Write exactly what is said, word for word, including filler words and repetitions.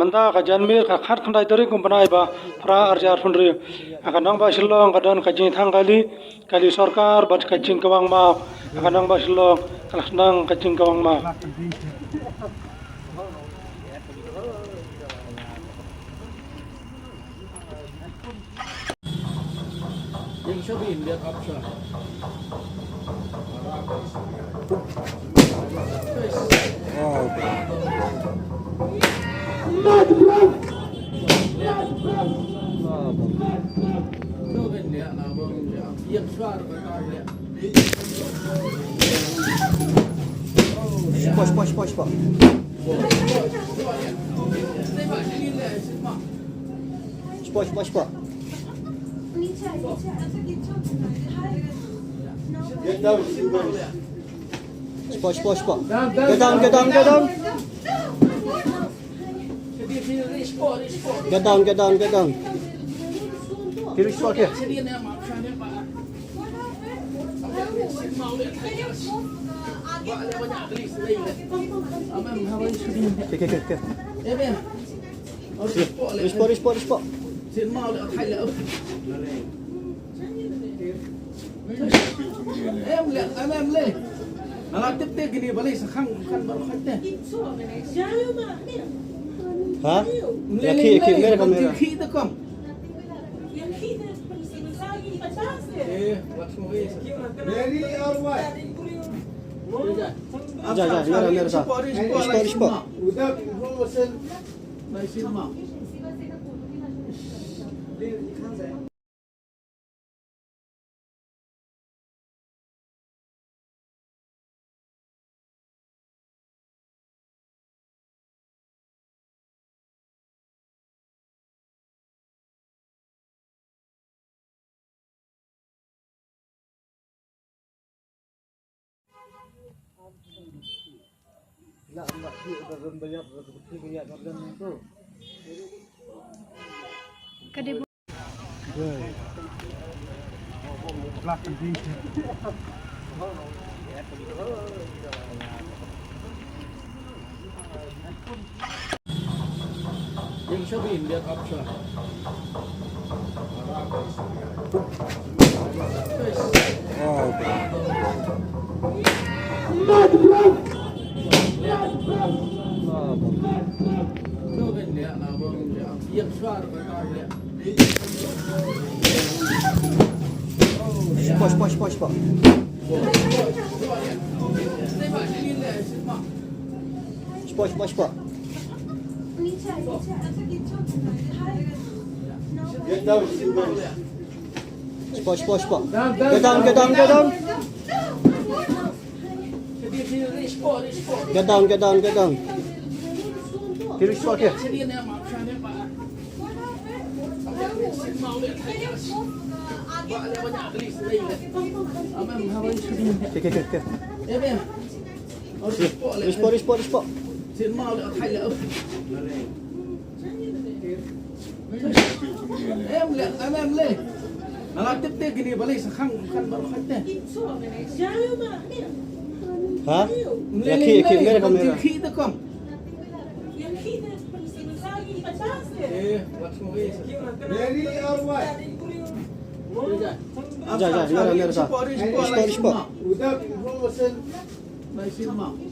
Mynta ka janmiet ka khatkhyndai tarik u bnai ba phra arhajar arphew hynriew. Ha ka nongbah Shillong ka don ka jingthang kali, kali sorkar bad ka jingkawang maw. Ha ka nongbah Shillong ka la sdang ka jingkawang maw. Spot, spot, spot, spot. Spot, spot, spot. Get down, sit down. Spot, spot, spot. Get down, get down, get down. Get down, get down, get down. Here, spot here. Okay, okay, okay, okay. Respond, respond, respond. Em le, em, em le. Ala tip te gini balei sa khang kan bar khat te. Ha? Ya khi, khi, mere kamera. Khi te kom. Eh, wat mo eh. Ready or what? Ja, ja, mere, mere sa. Respond, respond. Udah, bro, sen. Baik, sini, Mak. Ka dei Spot, spot, spot, spot. Spot, spot, spot. Get down, sit down. Spot, spot, spot. Get down, get down, get down. Get down, get down, get down. Here, spot here. Okay, okay, okay, okay. Respond, respond, respond. Em le, em, em le. Ala tip te gini balei sa khang kan bar khat te. Ha? Ya khi, khi, mere kamera. Khi te kom. Eh, wat mo eh. Ready or what? Ja, ja, mere, mere sa. Respond, respond. Udah, bro, sen. Baik, sini, Mak.